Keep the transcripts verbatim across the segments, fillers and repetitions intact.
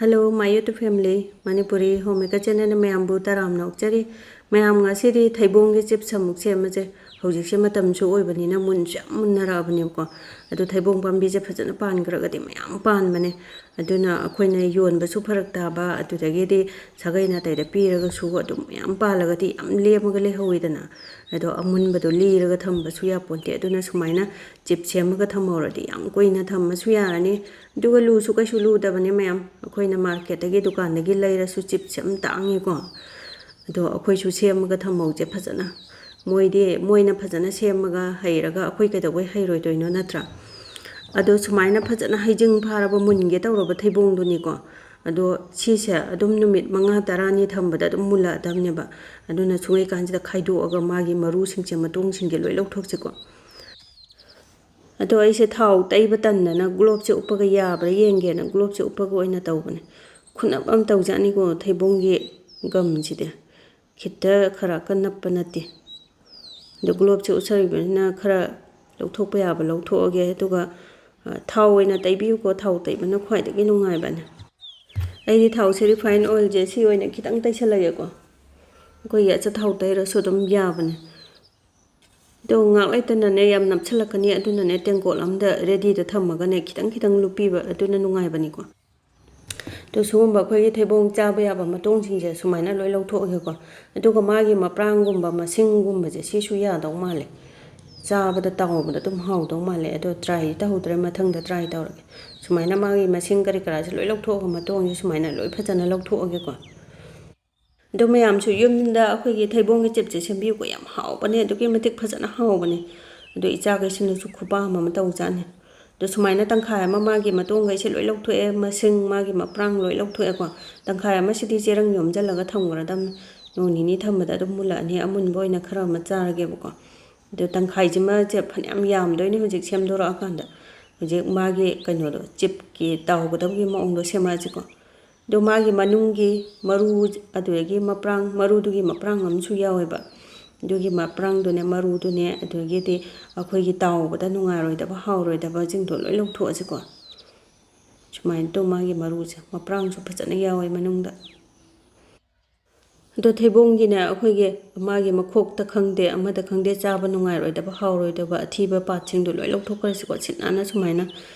Hello, my YouTube family, Manipuri Homemaker channelꯅ ꯃꯌꯥꯝꯕꯨ ꯇꯔꯥꯝꯅ ꯑꯣꯛꯆꯔꯤ꯫ ꯃꯌꯥꯝ, ꯉꯁꯤꯗꯤ ꯊꯩꯕꯣꯡꯒꯤ chips ꯑꯃꯨꯛ ꯁꯦꯝꯃꯁꯦ꯫ ꯍꯧꯖꯤꯛꯁꯦ ꯃꯇꯝꯁꯨ ꯑꯣꯏꯕꯅꯤꯅ ꯃꯨꯟꯁꯨ ꯌꯥꯝ ꯃꯨꯟꯅꯔꯛꯑꯕꯅꯦꯕꯀꯣ꯫ ꯑꯗꯨ ꯊꯩꯕꯣꯡ ꯄꯥꯝꯕꯤꯁꯦ ꯐꯖꯅ ꯄꯥꯟꯈ꯭ꯔꯒꯗꯤ ꯃꯌꯥꯝ ꯄꯥꯟꯕꯅꯦ꯫ ꯑꯗꯨꯅ ꯑꯩꯈꯣꯏꯅ ꯌꯣꯟꯕꯁꯨ ꯐꯔꯛ ꯇꯥꯕ, ꯑꯗꯨꯗꯒꯤꯗꯤ ꯁꯥꯒꯩ ꯅꯥꯇꯩꯗ ꯄꯤꯔꯒꯁꯨ ꯑꯗꯨꯝ ꯃꯌꯥꯝ ꯄꯥꯜꯂꯒꯗꯤ ꯌꯥꯝ ꯂꯦꯝꯃꯒ ꯂꯩꯍꯧꯋꯤꯗꯅ꯫ ꯑꯗꯣ ꯑꯃꯨꯟꯕꯗꯣ ꯂꯤꯔꯒ ꯊꯝꯕꯁꯨ ꯌꯥꯄꯣꯟꯇꯦ꯫ ꯑꯗꯨꯅ ꯁꯨꯃꯥꯏꯅ chips ꯁꯦꯝꯃꯒ ꯊꯝꯍꯧꯔꯗꯤ ꯌꯥꯝ ꯀꯨꯏꯅ ꯊꯝꯃꯁꯨ ꯌꯥꯔꯅꯤ꯫ ꯑꯗꯨꯒ ꯂꯨꯁꯨ ꯀꯩꯁꯨ ꯂꯨꯗꯕꯅꯦ ꯃꯌꯥꯝ꯫ ꯑꯩꯈꯣꯏꯅ marketꯇꯒꯤ, ꯗꯨꯀꯥꯟꯗꯒꯤ ꯂꯩꯔꯁꯨ chipsꯁꯦ ꯌꯥꯝ ꯇꯥꯡꯉꯤꯀꯣ꯫ ꯑꯗꯣ ꯑꯩꯈꯣꯏꯁꯨ ꯁꯦꯝꯃꯒ ꯊꯝꯍꯧꯁꯦ ꯐꯖꯅ꯫ ꯃꯣꯏꯗꯤ, ꯃꯣꯏꯅ ꯐꯖꯅ ꯁꯦꯝꯃꯒ ꯍꯩꯔꯒ ꯑꯩꯈꯣꯏ ꯀꯩꯗꯧꯕꯩ ꯍꯩꯔꯣꯏꯗꯣꯏꯅꯣ, ꯅꯠꯇ꯭ꯔꯥ? ꯑꯗꯣ ꯁꯨꯃꯥꯏꯅ ꯐꯖꯅ ꯍꯩꯖꯤꯡ ꯐꯥꯔꯕ ꯃꯨꯟꯒꯦ ꯇꯧꯔꯕ ꯊꯩꯕꯣꯡꯗꯨꯅꯤꯀꯣ꯫ ꯑꯗꯣ ꯁꯤꯁꯦ ꯑꯗꯨꯝ ꯅꯨꯃꯤꯠ ꯃꯉꯥ ꯇꯔꯥꯅꯤ ꯊꯝꯕꯗ ꯑꯗꯨꯝ ꯃꯨꯜꯂꯛꯑꯗꯕꯅꯦꯕ꯫ ꯑꯗꯨꯅ ꯁꯨꯡꯉꯩꯀꯥꯟꯁꯤꯗ ꯈꯥꯏꯗꯣꯛꯑꯒ ꯃꯥꯒꯤ ꯃꯔꯨꯁꯤꯡꯁꯦ, ꯃꯇꯣꯡꯁꯤꯡꯁꯦ ꯂꯣꯏ ꯂꯧꯊꯣꯛꯁꯤꯀꯣ꯫ ꯑꯗꯣ ꯑꯩꯁꯦ ꯊꯥꯎ ꯇꯩꯕ ꯇꯟꯗꯅ gloveꯁꯦ ꯎꯞꯄꯒ ꯌꯥꯕ꯭ꯔꯥ ꯌꯦꯡꯒꯦꯅ gloveꯁꯦ ꯎꯞꯄꯒ ꯑꯣꯏꯅ ꯇꯧꯕꯅꯦ꯫ ꯈꯨꯅꯞ ꯑꯃ ꯇꯧꯖꯥꯠꯅꯤꯀꯣ ꯊꯩꯕꯣꯡꯒꯤ ꯒꯝꯁꯤꯗꯤ꯫ ꯈꯤꯇ ꯈꯔ ꯀꯟꯅ ꯅꯞꯄ ꯅꯠꯇꯦ꯫ ꯑꯗꯣ gloveꯁꯦ ꯎꯞꯁꯜꯂꯤꯕꯅꯤꯅ ꯈꯔ ꯂꯧꯊꯣꯛꯄ ꯌꯥꯕ ꯂꯧꯊꯣꯛꯑꯒꯦ꯫ ꯑꯗꯨꯒ, ꯑ, ꯊꯥꯎ ꯑꯣꯏꯅ ꯇꯩꯕꯤꯌꯨꯀꯣ꯫ ꯊꯥꯎ ꯇꯩꯕꯅ ꯈ꯭ꯋꯥꯏꯗꯒꯤ ꯅꯨꯡꯉꯥꯏꯕꯅꯦ꯫ ꯑꯩꯗꯤ ꯊꯥꯎꯁꯦ, refine oilꯁꯦ ꯁꯤ ꯑꯣꯏꯅ ꯈꯤꯇꯪ ꯇꯩꯁꯜꯂꯒꯦꯀꯣ꯫ ꯑꯩꯈꯣꯏꯒꯤ ꯑꯆꯥꯊꯥꯎ ꯇꯩꯔꯁꯨ ꯑꯗꯨꯝ ꯌꯥꯕꯅꯦ꯫ ꯑꯗꯣ ꯉꯥꯛ ꯂꯩꯇꯅꯅꯦ ꯌꯥꯝ ꯅꯞꯁꯜꯂꯛꯀꯅꯤ, ꯑꯗꯨꯅꯅꯦ ꯇꯦꯡꯀꯣꯠ ꯑꯃꯗ readyꯗ ꯊꯝꯃꯒꯅꯦ ꯈꯤꯇꯪ ꯈꯤꯇꯪ ꯂꯨꯞꯄꯤꯕ ꯑꯗꯨꯅ ꯅꯨꯡꯉꯥꯏꯕꯅꯤꯀꯣ꯫ ꯑꯗꯣ ꯁꯤꯒꯨꯝꯕ ꯑꯩꯈꯣꯏꯒꯤ ꯊꯩꯕꯣꯡ ꯆꯥꯕ ꯌꯥꯕ ꯃꯇꯣꯡꯁꯤꯡꯁꯦ ꯁꯨꯃꯥꯏꯅ ꯂꯣꯏ ꯂꯧꯊꯣꯛꯑꯒꯦꯀꯣ꯫ ꯑꯗꯨꯒ ꯃꯥꯒꯤ ꯃꯄ꯭ꯔꯥꯡꯒꯨꯝꯕ, ꯃꯁꯤꯡꯒꯨꯝꯕꯁꯦ, ꯁꯤꯁꯨ ꯌꯥꯗꯧ ꯃꯥꯜꯂꯦ꯫ ꯆꯥꯕꯗ ꯇꯥꯎꯕꯗ ꯑꯗꯨꯝ ꯍꯥꯎꯗꯧ ꯃꯥꯜꯂꯦ꯫ ꯑꯗꯣ try ꯇꯧꯍꯧꯗ꯭ꯔꯦ, ꯃꯊꯪꯗ try ꯇꯧꯔꯒꯦ꯫ ꯁꯨꯃꯥꯏꯅ ꯃꯥꯒꯤ ꯃꯁꯤꯡ ꯀꯔꯤ ꯀꯔꯥꯁꯦ ꯂꯣꯏ ꯂꯧꯊꯣꯛꯑꯒ ꯃꯇꯣꯡꯁꯦ ꯁꯨꯃꯥꯏꯅ ꯂꯣꯏ ꯐꯖꯅ ꯂꯧꯊꯣꯛꯑꯒꯦꯀꯣ꯫ ꯑꯗꯣ ꯃꯌꯥꯝꯁꯨ ꯌꯨꯝꯗ ꯑꯩꯈꯣꯏꯒꯤ ꯊꯩꯕꯣꯡꯒꯤ chipsꯁꯦ ꯁꯦꯝꯕꯤꯌꯨꯀꯣ, ꯌꯥꯝ ꯍꯥꯎꯕꯅꯦ, ꯑꯗꯨꯛꯀꯤ ꯃꯇꯤꯛ ꯐꯖꯅ ꯍꯥꯎꯕꯅꯦ꯫ ꯑꯗꯣ ꯏꯆꯥꯈꯩꯁꯤꯅꯁꯨ ꯈꯨꯄꯥꯝ ꯑꯃ ꯇꯧꯖꯥꯠꯅꯤ꯫ ꯑꯗꯣ ꯁꯨꯃꯥꯏꯅ ꯇꯪꯈꯥꯏ ꯑꯃ ꯃꯥꯒꯤ ꯃꯇꯣꯡꯈꯩꯁꯦ ꯂꯣꯏ ꯂꯧꯊꯣꯛꯑꯦ, ꯃꯁꯤꯡ, ꯃꯥꯒꯤ ꯃꯄ꯭ꯔꯥꯡ ꯂꯣꯏ ꯂꯧꯊꯣꯛꯑꯦꯀꯣ꯫ ꯇꯪꯈꯥꯏ ꯑꯃꯁꯤꯗꯤ ꯆꯦꯔꯪ ꯌꯣꯝꯁꯤꯜꯂꯒ ꯊꯝꯈ꯭ꯔꯗꯝꯅꯤ꯫ ꯅꯣꯡ ꯅꯤꯅꯤ ꯊꯝꯕꯗ ꯑꯗꯨꯝ ꯃꯨꯜꯂꯛꯑꯅꯤ, ꯑꯃꯨꯟꯕ ꯑꯣꯏꯅ ꯈꯔ ꯑꯃ ꯆꯥꯔꯒꯦꯕꯀꯣ꯫ ꯑꯗꯣ ꯇꯪꯈꯥꯏꯁꯤꯃꯁꯦ ꯐꯅꯌꯥꯝ ꯌꯥꯝꯗꯣꯏꯅꯦ ꯍꯧꯖꯤꯛ ꯁꯦꯝꯗꯣꯔꯛꯑꯀꯥꯟꯗ꯫ ꯍꯧꯖꯤꯛ ꯃꯥꯒꯤ ꯀꯩꯅꯣꯗꯣ, chipsꯀꯤ ꯇꯥꯎꯒꯗꯕꯒꯤ ꯃꯑꯣꯡꯗꯣ ꯁꯦꯝꯃꯛꯑꯁꯤꯀꯣ꯫ ꯑꯗꯣ ꯃꯥꯒꯤ ꯃꯅꯨꯡꯒꯤ ꯃꯔꯨ, ꯑꯗꯨꯗꯒꯤ ꯃꯄ꯭ꯔꯥꯡ, ꯃꯔꯨꯗꯨꯒꯤ ꯃꯄ꯭ꯔꯥꯡ ꯑꯃꯁꯨ ꯌꯥꯎꯋꯦꯕ꯫ ꯑꯗꯨꯒꯤ ꯃꯄ꯭ꯔꯥꯡꯗꯨꯅꯦ, ꯃꯔꯨꯗꯨꯅꯦ, ꯑꯗꯨꯗꯒꯤꯗꯤ ꯑꯩꯈꯣꯏꯒꯤ ꯇꯥꯎꯕꯗ ꯅꯨꯡꯉꯥꯏꯔꯣꯏꯗꯕ, ꯍꯥꯎꯔꯣꯏꯗꯕꯁꯤꯡꯗꯣ ꯂꯣꯏ ꯂꯧꯊꯣꯛꯑꯁꯤꯀꯣ꯫ ꯁꯨꯃꯥꯏꯅ ꯇꯧ, ꯃꯥꯒꯤ ꯃꯔꯨꯁꯦ ꯃꯄ꯭ꯔꯥꯡꯁꯨ ꯐꯖꯅ ꯌꯥꯎꯋꯦ ꯃꯅꯨꯡꯗ꯫ ꯑꯗꯣ ꯊꯩꯕꯣꯡꯒꯤꯅꯦ, ꯑꯩꯈꯣꯏꯒꯤ ꯃꯥꯒꯤ ꯃꯈꯣꯛꯇ ꯈꯪꯗꯦ, ꯑꯃꯗ ꯈꯪꯗꯦ, ꯆꯥꯕ ꯅꯨꯡꯉꯥꯏꯔꯣꯏꯗꯕ, ꯍꯥꯎꯔꯣꯏꯗꯕ ꯑꯊꯤꯕ ꯄꯥꯔꯠꯁꯤꯡꯗꯣ ꯂꯣꯏ ꯂꯧꯊꯣꯛꯈ꯭ꯔꯁꯤꯀꯣ, ꯁꯤꯠ ꯅꯥꯟꯅ ꯁꯨꯃꯥꯏꯅ꯫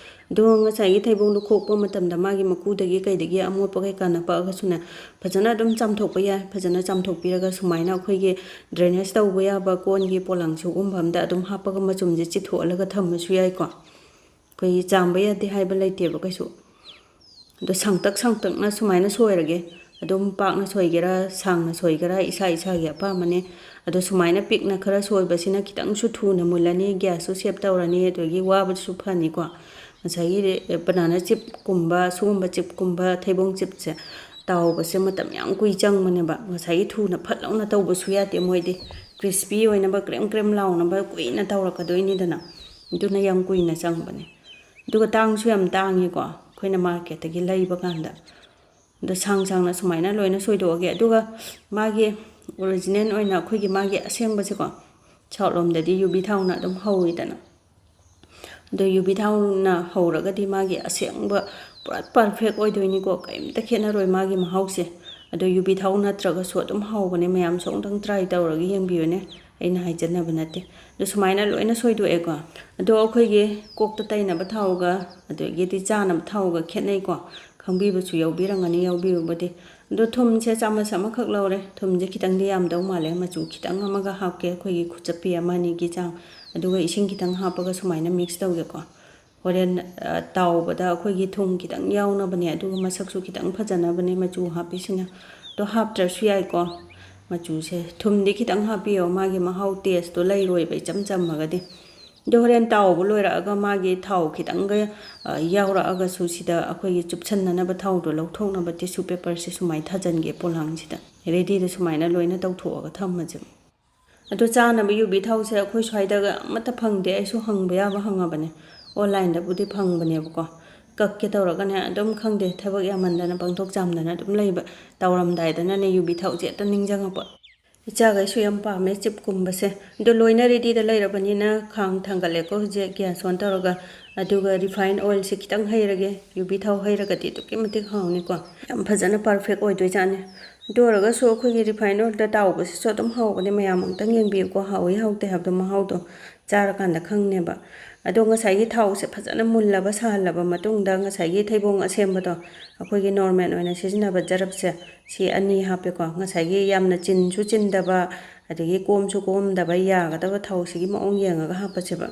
ꯑꯗꯣ ꯉꯁꯥꯏꯒꯤ ꯊꯩꯕꯣꯡꯗꯣ ꯈꯣꯛꯄ ꯃꯇꯝꯗ ꯃꯥꯒꯤ ꯃꯀꯨꯗꯒꯤ ꯀꯩꯗꯒꯤ ꯑꯃꯣꯠꯄ ꯀꯩꯀꯥ ꯅꯞꯄꯛꯑꯒꯁꯨꯅꯦ, ꯐꯖꯅ ꯑꯗꯨꯝ ꯆꯥꯝꯊꯣꯛꯄ ꯌꯥꯏ꯫ ꯐꯖꯅ ꯆꯥꯝꯊꯣꯛꯄꯤꯔꯒ ꯁꯨꯃꯥꯏꯅ ꯑꯩꯈꯣꯏꯒꯤ ꯗ꯭ꯔꯦꯅꯦꯖ ꯇꯧꯕ ꯌꯥꯕ ꯀꯣꯟꯒꯤ ꯄꯣꯂꯥꯡ ꯁꯤꯒꯨꯝꯕ ꯑꯝꯗ ꯑꯗꯨꯝ ꯍꯥꯞꯄꯒ ꯃꯆꯨꯝꯁꯦ ꯆꯤꯊꯣꯛꯍꯜꯂꯒ ꯊꯝꯕꯁꯨ ꯌꯥꯏꯀꯣ꯫ ꯑꯩꯈꯣꯏꯒꯤ ꯆꯥꯝꯕ ꯌꯥꯗꯦ ꯍꯥꯏꯕ ꯂꯩꯇꯦꯕ ꯀꯩꯁꯨ꯫ ꯑꯗꯣ ꯁꯥꯡꯇꯛ ꯁꯥꯡꯇꯛꯅ ꯁꯨꯃꯥꯏꯅ ꯁꯣꯏꯔꯒꯦ꯫ ꯑꯗꯨꯝ ꯄꯥꯛꯅ ꯁꯣꯏꯒꯦꯔꯥ, ꯁꯥꯡꯅ ꯁꯣꯏꯒꯦꯔꯥ, ꯏꯁꯥ ꯏꯁꯥꯒꯤ ꯑꯄꯥꯝꯕꯅꯦ꯫ ꯑꯗꯣ ꯁꯨꯃꯥꯏꯅ ꯄꯤꯛꯅ ꯈꯔ ꯁꯣꯏꯕꯁꯤꯅ ꯈꯤꯇꯪꯁꯨ ꯊꯨꯅ ꯃꯨꯜꯂꯅꯤ, ꯒ꯭ꯌꯥꯁꯁꯨ ꯁꯦꯞ ꯇꯧꯔꯅꯤ, ꯑꯗꯒꯤ ꯋꯥꯕꯁꯨ ꯐꯅꯤꯀꯣ꯫ ꯉꯁꯥꯏꯒꯤ ꯕꯅꯥꯅꯥ ꯆꯤꯞꯀꯨꯝꯕ, ꯁꯤꯒꯨꯝꯕ ꯆꯤꯞꯀꯨꯝꯕ, ꯊꯩꯕꯣꯡ ꯆꯤꯞꯁꯦ ꯇꯥꯎꯕꯁꯦ ꯃꯇꯝ ꯌꯥꯝ ꯀꯨꯏ ꯆꯪꯕꯅꯦꯕ꯫ ꯉꯁꯥꯏꯒꯤ ꯊꯨꯅ ꯐꯠ ꯂꯥꯎꯅ ꯇꯧꯕꯁꯨ ꯌꯥꯗꯦ ꯃꯣꯏꯗꯤ꯫ ꯀ꯭ꯔꯤꯁꯄꯤ ꯑꯣꯏꯅꯕ, ꯀ꯭ꯔꯦꯝ ꯀ꯭ꯔꯦꯝ ꯂꯥꯎꯅꯕ ꯀꯨꯏꯅ ꯇꯧꯔꯛꯀꯗꯣꯏꯅꯤꯗꯅ꯫ ꯑꯗꯨꯅ ꯌꯥꯝ ꯀꯨꯏꯅ ꯆꯪꯕꯅꯦ꯫ ꯑꯗꯨꯒ ꯇꯥꯡꯁꯨ ꯌꯥꯝ ꯇꯥꯡꯉꯤꯀꯣ꯫ ꯑꯩꯈꯣꯏꯅ ꯃꯥꯔꯀꯦꯠꯇꯒꯤ ꯂꯩꯕ ꯀꯥꯟꯗ꯫ ꯑꯗꯣ ꯁꯥꯡ ꯁꯥꯡꯅ ꯁꯨꯃꯥꯏꯅ ꯂꯣꯏꯅ ꯁꯣꯏꯗꯣꯛꯑꯒꯦ꯫ ꯑꯗꯨꯒ ꯃꯥꯒꯤ ꯑꯣꯔꯤꯖꯤꯅꯦꯜ ꯑꯣꯏꯅ ꯑꯩꯈꯣꯏꯒꯤ ꯃꯥꯒꯤ ꯑꯁꯦꯡꯕꯁꯦꯀꯣ, ꯁꯥꯎꯠ ꯂꯣꯝꯗꯗꯤ ꯌꯨꯕꯤ ꯊꯥꯎꯅ ꯑꯗꯨꯝ ꯍꯧꯋꯤꯗꯅ꯫ ꯑꯗꯣ ꯌꯨꯕꯤ ꯊꯥꯎꯅ ꯍꯧꯔꯒꯗꯤ ꯃꯥꯒꯤ ꯑꯁꯦꯡꯕ ꯄꯨꯔꯥ ꯄꯔꯐꯦꯛ ꯑꯣꯏꯗꯣꯏꯅꯤꯀꯣ, ꯀꯔꯤꯝꯇ ꯈꯦꯠꯅꯔꯣꯏ ꯃꯥꯒꯤ ꯃꯍꯥꯎꯁꯦ꯫ ꯑꯗꯣ ꯌꯨꯕꯤ ꯊꯥꯎ ꯅꯠꯇ꯭ꯔꯒꯁꯨ ꯑꯗꯨꯝ ꯍꯥꯎꯕꯅꯦ꯫ ꯃꯌꯥꯝꯁꯨ ꯑꯃꯨꯛꯇꯪ ꯇ꯭ꯔꯥꯏ ꯇꯧꯔꯒ ꯌꯦꯡꯕꯤꯌꯨꯅꯦ, ꯑꯩꯅ ꯍꯥꯏꯖꯟꯅꯕ ꯅꯠꯇꯦ꯫ ꯑꯗꯣ ꯁꯨꯃꯥꯏꯅ ꯂꯣꯏꯅ ꯁꯣꯏꯗꯣꯛꯑꯦꯀꯣ꯫ ꯑꯗꯣ ꯑꯩꯈꯣꯏꯒꯤ ꯀꯣꯛꯇ ꯇꯩꯅꯕ ꯊꯥꯎꯒ ꯑꯗꯒꯤꯗꯤ ꯆꯥꯅꯕ ꯊꯥꯎꯒ ꯈꯦꯠꯅꯩꯀꯣ꯫ ꯈꯪꯕꯤꯕꯁꯨ ꯌꯥꯎꯕꯤꯔꯝꯒꯅꯤ, ꯌꯥꯎꯕꯤꯕꯕꯨꯗꯤ꯫ ꯑꯗꯣ ꯊꯨꯝꯁꯦ ꯆꯥꯃꯁ ꯑꯃꯈꯛ ꯂꯧꯔꯦ꯫ ꯊꯨꯝꯁꯦ ꯈꯤꯇꯪꯗꯤ ꯌꯥꯝꯗꯧ ꯃꯥꯜꯂꯦ꯫ ꯃꯆꯨ ꯈꯤꯇꯪ ꯑꯃꯒ ꯍꯥꯞꯀꯦ, ꯑꯩꯈꯣꯏꯒꯤ ꯈꯨꯠꯆꯞꯄꯤ ꯑꯃ ꯑꯅꯤꯒꯤ ꯆꯥꯡ꯫ ꯑꯗꯨꯒ ꯏꯁꯤꯡ ꯈꯤꯇꯪ ꯍꯥꯞꯄꯒ ꯁꯨꯃꯥꯏꯅ ꯃꯤꯛꯁ ꯇꯧꯒꯦꯀꯣ꯫ ꯍꯣꯔꯦꯟ, ꯑ, ꯇꯥꯎꯕꯗ ꯑꯩꯈꯣꯏꯒꯤ ꯊꯨꯝ ꯈꯤꯇꯪ ꯌꯥꯎꯅꯕꯅꯦ, ꯑꯗꯨꯒ ꯃꯁꯛꯁꯨ ꯈꯤꯇꯪ ꯐꯖꯅꯕꯅꯦ ꯃꯆꯨ ꯍꯥꯞꯄꯤꯁꯤꯅ꯫ ꯑꯗꯣ ꯍꯥꯞꯇ꯭ꯔꯁꯨ ꯌꯥꯏꯀꯣ꯫ ꯃꯆꯨꯁꯦ ꯊꯨꯝꯗꯤ ꯈꯤꯇꯪ ꯍꯥꯞꯄꯤꯌꯣ, ꯃꯥꯒꯤ ꯃꯍꯥꯎ ꯇꯦꯁꯇꯣ ꯂꯩꯔꯣꯏꯕ ꯏꯆꯝ ꯆꯝꯃꯒꯗꯤ꯫ ꯑꯗꯣ ꯍꯣꯔꯦꯟ ꯇꯥꯎꯕ ꯂꯣꯏꯔꯛꯑꯒ ꯃꯥꯒꯤ ꯊꯥꯎ ꯈꯤꯇꯪꯒ, ꯑ, ꯌꯥꯎꯔꯛꯑꯒꯁꯨ ꯁꯤꯗ ꯑꯩꯈꯣꯏꯒꯤ ꯆꯨꯞꯁꯟꯅꯅꯕ ꯊꯥꯎꯗꯣ ꯂꯧꯊꯣꯛꯅꯕ ꯇꯤꯁꯨ ꯄꯦꯄꯔꯁꯦ ꯁꯨꯃꯥꯏꯅ ꯊꯥꯖꯤꯟꯒꯦ ꯄꯣꯂꯥꯡꯁꯤꯗ꯫ ꯔꯦꯗꯤꯗ ꯁꯨꯃꯥꯏꯅ ꯂꯣꯏꯅ ꯇꯧꯊꯣꯛꯑꯒ ꯊꯝꯃꯁꯦ꯫ ꯑꯗꯣ ꯆꯥꯅꯕ ꯌꯨꯕꯤ ꯊꯥꯎꯁꯦ ꯑꯩꯈꯣꯏ ꯁ꯭ꯋꯥꯏꯗꯒ ꯑꯃꯠꯇ ꯐꯪꯗꯦ꯫ ꯑꯩꯁꯨ ꯍꯪꯕ ꯌꯥꯕ ꯍꯪꯉꯕꯅꯦ, ꯑꯣꯟꯂꯥꯏꯟꯗꯕꯨꯗꯤ ꯐꯪꯕꯅꯦꯕꯀꯣ꯫ ꯀꯛꯀꯦ ꯇꯧꯔꯒꯅꯦ ꯑꯗꯨꯝ ꯈꯪꯗꯦ, ꯊꯕꯛ ꯌꯥꯝꯃꯟꯗꯅ ꯄꯪꯊꯣꯛ ꯆꯥꯝꯗꯅ ꯑꯗꯨꯝ ꯂꯩꯕ꯫ ꯇꯧꯔꯝꯗꯥꯏꯗꯅꯅꯦ ꯌꯨꯕꯤ ꯊꯥꯎꯁꯦ ꯍꯦꯛꯇ ꯅꯤꯡꯁꯤꯡꯉꯛꯄ꯫ ꯏꯆꯥꯈꯩꯁꯨ ꯌꯥꯝ ꯄꯥꯝꯃꯦ ꯆꯤꯞꯀꯨꯝꯕꯁꯦ꯫ ꯑꯗꯣ ꯂꯣꯏꯅ ꯔꯦꯗꯤꯗ ꯂꯩꯔꯕꯅꯤꯅ ꯈꯥꯡ ꯊꯥꯡꯒꯠꯂꯦꯀꯣ ꯍꯧꯖꯤꯛ ꯒ꯭ꯌꯥꯁ ꯑꯣꯟ ꯇꯧꯔꯒ꯫ ꯑꯗꯨꯒ ꯔꯤꯐꯥꯏꯟ ꯑꯣꯏꯜꯁꯦ ꯈꯤꯇꯪ ꯍꯩꯔꯒꯦ꯫ ꯌꯨꯕꯤ ꯊꯥꯎ ꯍꯩꯔꯒꯗꯤ ꯑꯗꯨꯛꯀꯤ ꯃꯇꯤꯛ ꯍꯥꯎꯅꯤꯀꯣ꯫ ꯌꯥꯝ ꯐꯖꯅ ꯄꯔꯐꯦꯛ ꯑꯣꯏꯗꯣꯏꯖꯥꯠꯅꯤ꯫ ꯑꯗꯨ ꯑꯣꯏꯔꯒꯁꯨ ꯑꯩꯈꯣꯏꯒꯤ ꯔꯤꯐꯥꯏꯟ ꯑꯣꯏꯜꯗ ꯇꯥꯎꯕꯁꯤꯁꯨ ꯑꯗꯨꯝ ꯍꯥꯎꯕꯅꯦ꯫ ꯃꯌꯥꯝ ꯑꯃꯨꯛꯇꯪ ꯌꯦꯡꯕꯤꯌꯨꯀꯣ, ꯍꯥꯎꯏ ꯍꯥꯎꯇꯦ ꯍꯥꯏꯕꯗꯣ ꯃꯍꯥꯎꯗꯣ ꯆꯥꯔꯀꯥꯟꯗ ꯈꯪꯅꯦꯕ꯫ ꯑꯗꯣ ꯉꯁꯥꯏꯒꯤ ꯊꯥꯎꯁꯦ ꯐꯖꯅ ꯃꯨꯜꯂꯕ ꯁꯥꯍꯜꯂꯕ ꯃꯇꯨꯡꯗ ꯉꯁꯥꯏꯒꯤ ꯊꯩꯕꯣꯡ ꯑꯁꯦꯝꯕꯗꯣ, ꯑꯩꯈꯣꯏꯒꯤ ꯅꯣꯔꯃꯦꯜ ꯑꯣꯏꯅ ꯁꯤꯖꯤꯟꯅꯕ ꯖꯔꯞꯁꯦ, ꯁꯤ ꯑꯅꯤ ꯍꯥꯞꯄꯦꯀꯣ꯫ ꯉꯁꯥꯏꯒꯤ ꯌꯥꯝꯅ ꯆꯤꯟꯁꯨ ꯆꯤꯟꯗꯕ, ꯑꯗꯒꯤ ꯀꯣꯝꯁꯨ ꯀꯣꯝꯗꯕ, ꯌꯥꯒꯗꯕ ꯊꯥꯎꯁꯤꯒꯤ ꯃꯑꯣꯡ ꯌꯦꯡꯉꯒ ꯍꯥꯞꯄꯁꯦꯕ꯫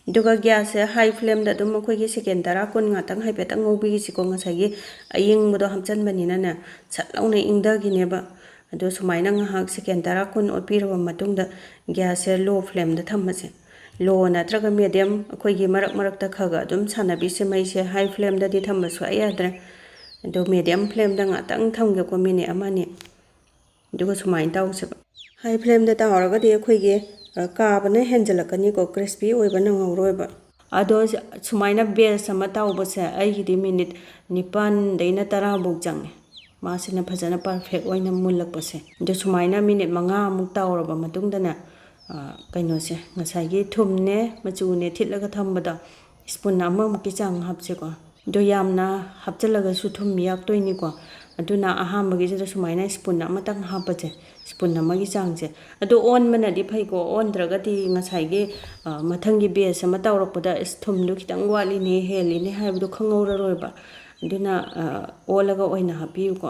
ꯑꯗꯨꯒ ꯒ꯭ꯌꯥꯁꯁꯦ ꯍꯥꯏ ꯐ꯭ꯂꯦꯝꯗ ꯑꯗꯨꯝ ꯑꯩꯈꯣꯏꯒꯤ ꯁꯦꯀꯦꯟ ꯇꯔꯥ ꯀꯨꯟ ꯉꯥꯛꯇꯪ ꯍꯥꯏꯐꯦꯠꯇꯪ ꯉꯧꯕꯤꯈꯤꯁꯤꯀꯣ꯫ ꯉꯁꯥꯏꯒꯤ ꯑꯌꯤꯡꯕꯗꯣ ꯍꯥꯞꯆꯟꯕꯅꯤꯅꯅꯦ, ꯁꯠ ꯂꯥꯎꯅ ꯏꯪꯊꯈꯤꯅꯦꯕ꯫ ꯑꯗꯣ ꯁꯨꯃꯥꯏꯅ ꯉꯥꯏꯍꯥꯛ ꯁꯦꯀꯦꯟ ꯇꯔꯥ ꯀꯨꯟ ꯑꯣꯠꯄꯤꯔꯕ ꯃꯇꯨꯡꯗ ꯒ꯭ꯌꯥꯁꯁꯦ ꯂꯣ ꯐ꯭ꯂꯦꯝꯗ ꯊꯝꯃꯁꯦ꯫ ꯂꯣ ꯅꯠꯇ꯭ꯔꯒ ꯃꯦꯗꯤꯌꯝ, ꯑꯩꯈꯣꯏꯒꯤ ꯃꯔꯛ ꯃꯔꯛꯇ ꯈꯔ ꯈꯔ ꯑꯗꯨꯝ ꯁꯥꯟꯅꯕꯤꯁꯦ꯫ ꯃꯩꯁꯦ ꯍꯥꯏ ꯐ꯭ꯂꯦꯝꯗꯗꯤ ꯊꯝꯕ ꯁꯨꯡꯌꯥ ꯌꯥꯗ꯭ꯔꯦ꯫ ꯑꯗꯣ ꯃꯦꯗꯤꯌꯝ ꯐ꯭ꯂꯦꯝꯗ ꯉꯥꯛꯇꯪ ꯊꯝꯒꯦꯀꯣ, ꯃꯤꯅꯤꯠ ꯑꯃ ꯑꯅꯤ꯫ ꯑꯗꯨꯒ ꯁꯨꯃꯥꯏꯅ ꯇꯧꯁꯦꯕ꯫ ꯍꯥꯏ ꯐ꯭ꯂꯦꯝꯗ ꯇꯧꯔꯒꯗꯤ ꯑꯩꯈꯣꯏꯒꯤ, ꯑ, ꯀꯥꯕꯅ ꯍꯦꯟꯖꯜꯂꯛꯀꯅꯤꯀꯣ, ꯀ꯭ꯔꯤꯁꯄꯤ ꯑꯣꯏꯕ ꯅꯪꯍꯧꯔꯣꯏꯕ꯫ ꯑꯗꯣ ꯁ-, ꯁꯨꯃꯥꯏꯅ ꯕꯦꯁ ꯑꯃ ꯇꯧꯕꯁꯦ ꯑꯩꯒꯤꯗꯤ ꯃꯤꯅꯤꯠ ꯅꯤꯄꯥꯟꯗꯩꯅ ꯇꯔꯥꯐꯧ ꯆꯪꯉꯦ꯫ ꯃꯥꯁꯤꯅ ꯐꯖꯅ ꯄꯔꯐꯦꯛ ꯑꯣꯏꯅ ꯃꯨꯜꯂꯛꯄꯁꯦ꯫ ꯑꯗꯣ ꯁꯨꯃꯥꯏꯅ ꯃꯤꯅꯤꯠ ꯃꯉꯥꯃꯨꯛ ꯇꯧꯔꯕ ꯃꯇꯨꯡꯗꯅꯦ, ꯑ, ꯀꯩꯅꯣꯁꯦ, ꯉꯁꯥꯏꯒꯤ ꯊꯨꯝꯅꯦ, ꯃꯆꯨꯅꯦ ꯊꯤꯠꯂꯒ ꯊꯝꯕꯗꯣ ꯁ꯭ꯄꯨꯟ ꯑꯃꯃꯨꯛꯀꯤ ꯆꯥꯡ ꯍꯥꯞꯁꯦꯀꯣ꯫ ꯑꯗꯣ ꯌꯥꯝꯅ ꯍꯥꯞꯆꯤꯜꯂꯒꯁꯨ ꯊꯨꯝ ꯌꯥꯛꯇꯣꯏꯅꯤꯀꯣ꯫ ꯑꯗꯨꯅ ꯑꯍꯥꯟꯕꯒꯤꯁꯤꯗ ꯁꯨꯃꯥꯏꯅ ꯁ꯭ꯄꯨꯟ ꯑꯃꯇꯪ ꯍꯥꯞꯄꯁꯦ, ꯁ꯭ꯄꯨꯟ ꯑꯃꯒꯤ ꯆꯥꯡꯁꯦ꯫ ꯑꯗꯣ ꯑꯣꯟꯕꯅꯗꯤ ꯐꯩꯀꯣ, ꯑꯣꯟꯗ꯭ꯔꯒꯗꯤ ꯉꯁꯥꯏꯒꯤ, ꯑ, ꯃꯊꯪꯒꯤ ꯕꯦꯁ ꯑꯃ ꯇꯧꯔꯛꯄꯗ, "ꯑꯁ, ꯊꯨꯝꯗꯣ ꯈꯤꯇꯪ ꯋꯥꯠꯂꯤꯅꯦ, ꯍꯦꯜꯂꯤꯅꯦ" ꯍꯥꯏꯕꯗꯣ ꯈꯪꯍꯧꯔꯔꯣꯏꯕ꯫ ꯑꯗꯨꯅ, ꯑ, ꯑꯣꯜꯂꯒ ꯑꯣꯏꯅ ꯍꯥꯞꯄꯤꯌꯨꯀꯣ꯫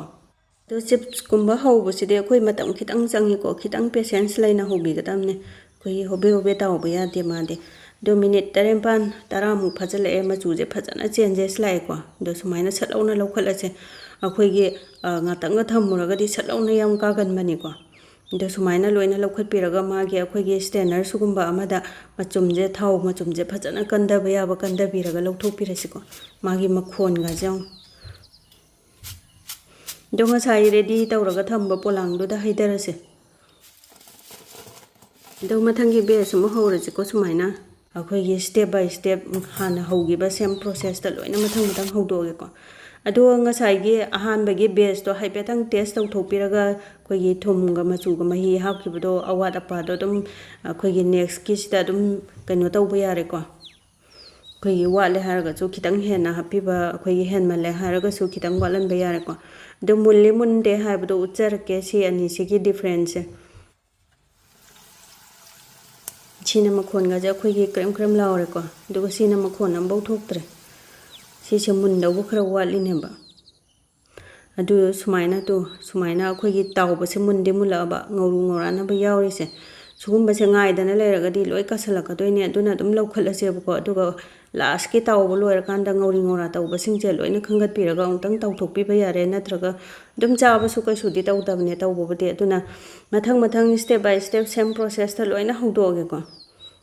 ꯑꯗꯣ ꯆꯤꯞꯁꯀꯨꯝꯕ ꯍꯧꯕꯁꯤꯗꯤ ꯑꯩꯈꯣꯏ ꯃꯇꯝ ꯈꯤꯇꯪ ꯆꯪꯉꯤꯀꯣ, ꯈꯤꯇꯪ ꯄꯦꯁꯦꯟꯁ ꯂꯩꯅ ꯍꯧꯕꯤꯒꯗꯕꯅꯤ꯫ ꯑꯩꯈꯣꯏꯒꯤ ꯍꯣꯕꯦ ꯍꯣꯕꯦ ꯇꯧꯕ ꯌꯥꯗꯦ ꯃꯥꯗꯤ꯫ ꯑꯗꯣ ꯃꯤꯅꯤꯠ ꯇꯔꯦꯠ, ꯅꯤꯄꯥꯟ, ꯇꯔꯥꯃꯨꯛ ꯐꯥꯖꯤꯜꯂꯛꯑꯦ, ꯃꯆꯨꯁꯦ ꯐꯖꯅ ꯆꯦꯟꯖꯦꯁ ꯂꯥꯛꯑꯦꯀꯣ꯫ ꯑꯗꯣ ꯁꯨꯃꯥꯏꯅ ꯁꯠ ꯂꯥꯎꯅ ꯂꯧꯈꯠꯂꯁꯦ꯫ ꯑꯩꯈꯣꯏꯒꯤ, ꯑ, ꯉꯥꯛꯇꯪꯒ ꯊꯝꯃꯨꯔꯒꯗꯤ ꯁꯠ ꯂꯥꯎꯅ ꯌꯥꯝ ꯀꯥꯒꯟꯕꯅꯤꯀꯣ꯫ ꯑꯗꯣ ꯁꯨꯃꯥꯏꯅ ꯂꯣꯏꯅ ꯂꯧꯈꯠꯄꯤꯔꯒ ꯃꯥꯒꯤ ꯑꯩꯈꯣꯏꯒꯤ ꯁ꯭ꯇꯦꯅꯔ ꯁꯤꯒꯨꯝꯕ ꯑꯃꯗ ꯃꯆꯨꯝꯁꯦ, ꯊꯥꯎ ꯃꯆꯨꯝꯁꯦ ꯐꯖꯅ ꯀꯟꯊꯕ ꯌꯥꯕ ꯀꯟꯊꯕꯤꯔꯒ ꯂꯧꯊꯣꯛꯄꯤꯔꯁꯤꯀꯣ꯫ ꯃꯥꯒꯤ ꯃꯈꯣꯟꯒꯁꯦ ꯌꯦꯡꯉꯨ꯫ ꯑꯗꯣ ꯉꯁꯥꯏ ꯔꯦꯗꯤ ꯇꯧꯔꯒ ꯊꯝꯕ ꯄꯣꯂꯥꯡꯗꯨꯗ ꯍꯩꯊꯔꯁꯦ꯫ ꯑꯗꯣ ꯃꯊꯪꯒꯤ ꯕꯦꯁ ꯑꯃꯨꯛ ꯍꯧꯔꯁꯤꯀꯣ꯫ ꯁꯨꯃꯥꯏꯅ ꯑꯩꯈꯣꯏꯒꯤ step by step ꯍꯥꯟꯅ ꯍꯧꯈꯤꯕ same process ꯇ ꯂꯣꯏꯅ ꯃꯊꯪ ꯃꯊꯪ ꯍꯧꯗꯣꯛꯑꯒꯦꯀꯣ꯫ ꯑꯗꯨꯒ ꯉꯁꯥꯏꯒꯤ ꯑꯍꯥꯟꯕꯒꯤ batchꯇꯣ ꯍꯥꯏꯐꯦꯠꯇꯪ test ꯇꯧꯊꯣꯛꯄꯤꯔꯒ ꯑꯩꯈꯣꯏꯒꯤ ꯊꯨꯝꯒ ꯃꯆꯨꯒ ꯃꯍꯤ ꯍꯥꯞꯈꯤꯕꯗꯣ ꯑꯋꯥꯠ ꯑꯄꯥꯗꯣ ꯑꯗꯨꯝ ꯑꯩꯈꯣꯏꯒꯤ nextꯀꯤꯁꯤꯗ ꯑꯗꯨꯝ ꯀꯩꯅꯣ ꯇꯧꯕ ꯌꯥꯔꯦꯀꯣ꯫ ꯑꯩꯈꯣꯏꯒꯤ ꯋꯥꯠꯂꯦ ꯍꯥꯏꯔꯒꯁꯨ ꯈꯤꯇꯪ ꯍꯦꯟꯅ ꯍꯥꯞꯄꯤꯕ, ꯑꯩꯈꯣꯏꯒꯤ ꯍꯦꯟꯃꯜꯂꯦ ꯍꯥꯏꯔꯒꯁꯨ ꯈꯤꯇꯪ ꯋꯥꯠꯍꯟꯕ ꯌꯥꯔꯦꯀꯣ꯫ ꯑꯗꯨ ꯃꯨꯜꯂꯤ ꯃꯨꯟꯗꯦ ꯍꯥꯏꯕꯗꯣ ꯎꯠꯆꯔꯛꯀꯦ, ꯁꯤ ꯑꯅꯤꯁꯤꯒꯤ differenceꯁꯦ꯫ ꯁꯤꯅ ꯃꯈꯣꯟꯒꯁꯦ ꯑꯩꯈꯣꯏꯒꯤ ꯀ꯭ꯔꯦꯝ ꯀ꯭ꯔꯦꯝ ꯂꯥꯎꯔꯦꯀꯣ, ꯑꯗꯨꯒ ꯁꯤꯅ ꯃꯈꯣꯟ ꯑꯃꯐꯥꯎ ꯊꯣꯛꯇ꯭ꯔꯦ꯫ ꯁꯤꯁꯦ ꯃꯨꯟꯗꯧꯕ ꯈꯔ ꯋꯥꯠꯂꯤꯅꯦꯕ꯫ ꯑꯗꯨ ꯁꯨꯃꯥꯏꯅ ꯇꯨ, ꯁꯨꯃꯥꯏꯅ ꯑꯩꯈꯣꯏꯒꯤ ꯇꯥꯎꯕꯁꯦ ꯃꯨꯟꯗꯤ ꯃꯨꯜꯂꯛꯑꯕ, ꯉꯧꯔꯨ ꯉꯧꯔꯥꯅꯕ ꯌꯥꯎꯔꯤꯁꯦ꯫ ꯁꯤꯒꯨꯝꯕꯁꯦ ꯉꯥꯏꯗꯅ ꯂꯩꯔꯒꯗꯤ ꯂꯣꯏ ꯀꯥꯁꯜꯂꯛꯀꯗꯣꯏꯅꯦ꯫ ꯑꯗꯨꯅ ꯑꯗꯨꯝ ꯂꯧꯈꯠꯂꯁꯦꯕꯀꯣ꯫ ꯑꯗꯨꯒ lastꯀꯤ ꯇꯥꯎꯕ ꯂꯣꯏꯔꯀꯥꯟꯗ ꯉꯧꯔꯤ ꯉꯧꯔꯥ ꯇꯧꯕꯁꯤꯡꯁꯦ ꯂꯣꯏꯅ ꯈꯟꯒꯠꯄꯤꯔꯒ ꯑꯃꯨꯛꯇꯪ ꯇꯥꯎꯊꯣꯛꯄꯤꯕ ꯌꯥꯔꯦ꯫ ꯅꯠꯇ꯭ꯔꯒ ꯑꯗꯨꯝ ꯆꯥꯕꯁꯨ ꯀꯩꯁꯨꯗꯤ ꯇꯧꯗꯕꯅꯦ ꯇꯧꯕꯕꯨꯗꯤ꯫ ꯑꯗꯨꯅ ꯃꯊꯪ ꯃꯊꯪ step by step same processꯇ ꯂꯣꯏꯅ ꯍꯧꯗꯣꯛꯑꯒꯦꯀꯣ꯫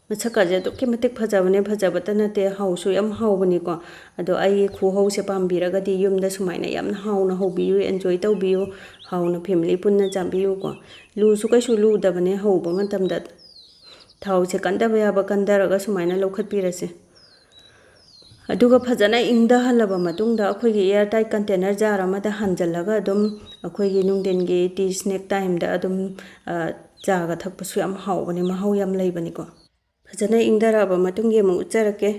ꯃꯁꯛꯀꯁꯦ ꯑꯗꯨꯛꯀꯤ ꯃꯇꯤꯛ ꯐꯖꯕꯅꯦ, ꯐꯖꯕꯇ ꯅꯠꯇꯦ, ꯍꯥꯎꯁꯨ ꯌꯥꯝ ꯍꯥꯎꯕꯅꯤꯀꯣ꯫ ꯑꯗꯣ ꯑꯩꯒꯤ ꯈꯨꯍꯧꯁꯦ ꯄꯥꯝꯕꯤꯔꯒꯗꯤ ꯌꯨꯝꯗ ꯁꯨꯃꯥꯏꯅ ꯌꯥꯝꯅ ꯍꯥꯎꯅ ꯍꯧꯕꯤꯌꯨ, enjoy ꯇꯧꯕꯤꯌꯨ, ꯍꯥꯎꯅ family ꯄꯨꯟꯅ ꯆꯥꯕꯤꯌꯨꯀꯣ꯫ ꯂꯨꯁꯨ ꯀꯩꯁꯨ ꯂꯨꯗꯕꯅꯦ ꯍꯧꯕ ꯃꯇꯝꯗ꯫ ꯊꯥꯎꯁꯦ ꯀꯟꯗꯕ ꯌꯥꯕ ꯀꯟꯗꯔꯒ ꯁꯨꯃꯥꯏꯅ ꯂꯧꯈꯠꯄꯤꯔꯁꯦ꯫ ꯑꯗꯨꯒ ꯐꯖꯅ ꯏꯪꯊꯍꯜꯂꯕ ꯃꯇꯨꯡꯗ ꯑꯩꯈꯣꯏꯒꯤ air tight container jar ꯑꯃꯗ ꯍꯥꯟꯖꯜꯂꯒ ꯑꯗꯨꯝ ꯑꯩꯈꯣꯏꯒꯤ ꯅꯨꯡꯊꯤꯟꯒꯤ tea snack timeꯗ ꯑꯗꯨꯝ, ꯑ, ꯆꯥꯒ ꯊꯛꯄꯁꯨ ꯌꯥꯝ ꯍꯥꯎꯕꯅꯦ, ꯃꯍꯥꯎ ꯌꯥꯝ ꯂꯩꯕꯅꯤꯀꯣ꯫ ꯐꯖꯅ ꯏꯪꯊꯔꯛꯑꯕ ꯃꯇꯨꯡꯒꯤ ꯑꯃꯨꯛ ꯎꯠꯆꯔꯛꯀꯦ꯫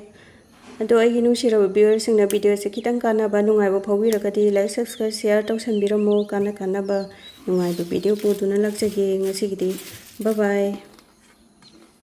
ꯑꯗꯣ ꯑꯩꯒꯤ ꯅꯨꯡꯁꯤꯔꯕ viewerꯁꯤꯡꯅ videoꯁꯦ ꯈꯤꯇꯪ ꯀꯥꯟꯅꯕ, ꯅꯨꯡꯉꯥꯏꯕ ꯐꯥꯎꯕꯤꯔꯒꯗꯤ like, subscribe, share ꯇꯧꯁꯟꯕꯤꯔꯝꯃꯣ꯫ ꯀꯥꯟꯅ ꯀꯥꯟꯅꯕ ꯅꯨꯡꯉꯥꯏꯕ video ꯄꯨꯗꯨꯅ ꯂꯥꯛꯆꯒꯦ꯫ ꯉꯁꯤꯒꯤꯗꯤ bye bye꯫